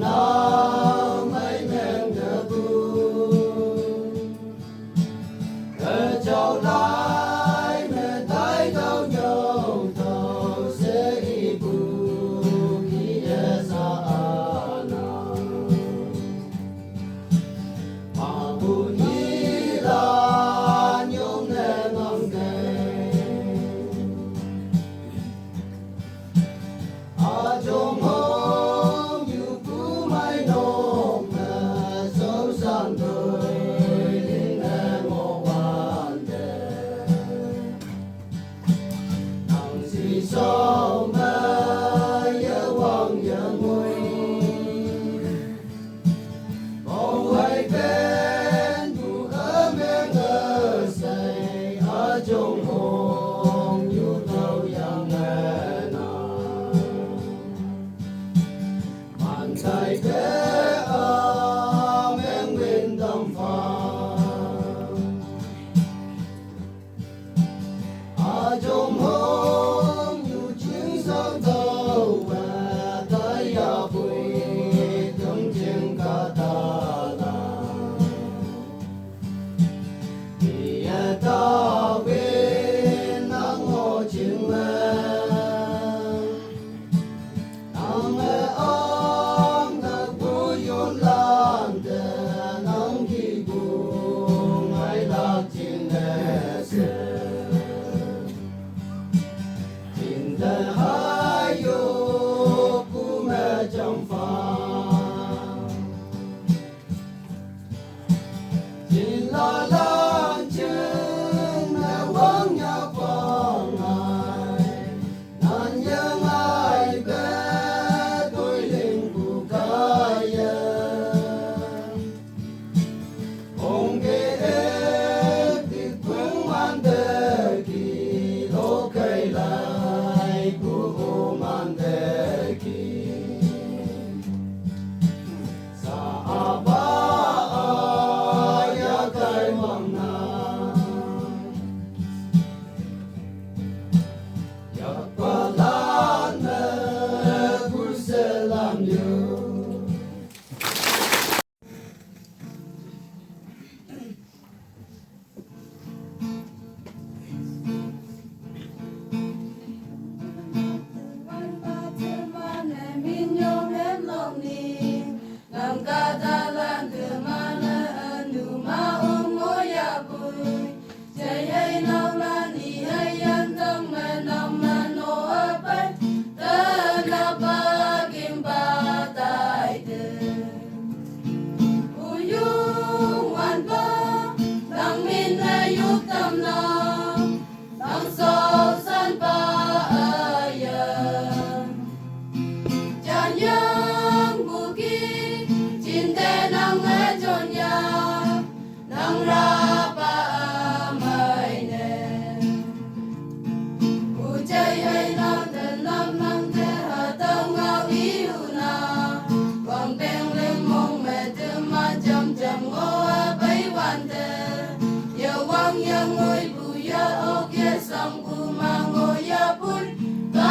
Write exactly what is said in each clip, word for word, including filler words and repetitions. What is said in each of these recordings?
Nau mai meng de bu. Ke chau lai me tai tau nyau tau se i bu ki e sa a na. Ma bu ni la nyong ne ngam ke. A jong hong yu ku mai nong me so san doi ling e ngo wan de. Nang si so me ye wang ye ngui. Bong hai pen bu a meng a sai a jong hong yu tau yang e na. Man tai pe a meng win dam fa. A jong hong yu jing sang tau wa tai ya bui dong jing ka ta la. Ti ya ta win nang ho jing ma. Nang e ong na bu yun lan de nang ki bu ngai lak jing ne se. Jing de hai yu ku me jam fa. Jin la lan jin na wang ya fang ai. Nan ya ngai be dui ling bu kai ya. Hong ke e ti kung man de ki lo kai lai bu man de ki. Sa a ba a ya kai mang na. Ya pa lan ne bu se lam yu. Nang min na yuk tam na, nang so san pa a ya. Jan yang bu ki, jin te nang e jon ya, nang ra pa a mai ne. U jai hai na ten nam nang te ha tau ngau i u na. Wang peng leng mong me te ma jam jam ngo a bai wan te. Ya wang ya ngoi bu ya ok ya sang bu ma ngo ya pun. Ka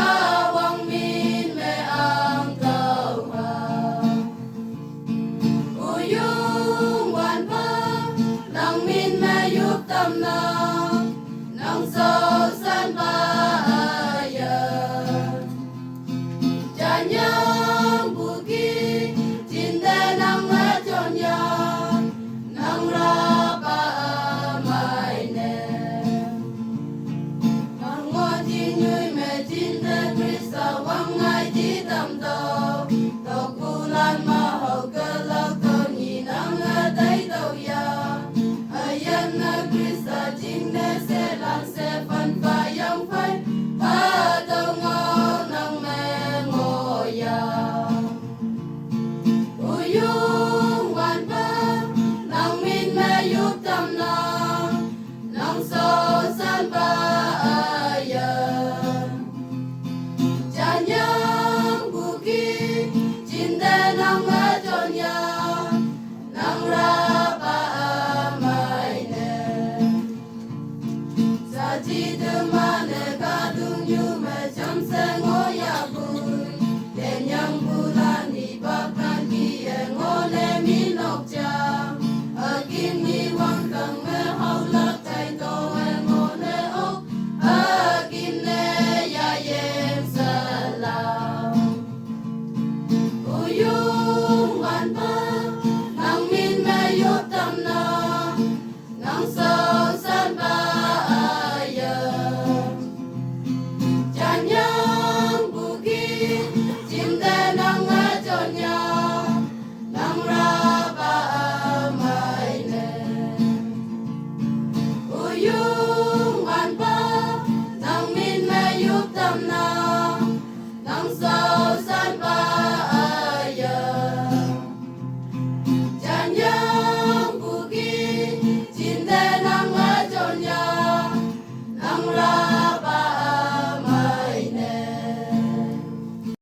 wang min me ang kau ha. U yung wan pa, nang min me yuk tam na, nang so san pa a ya. Jan ya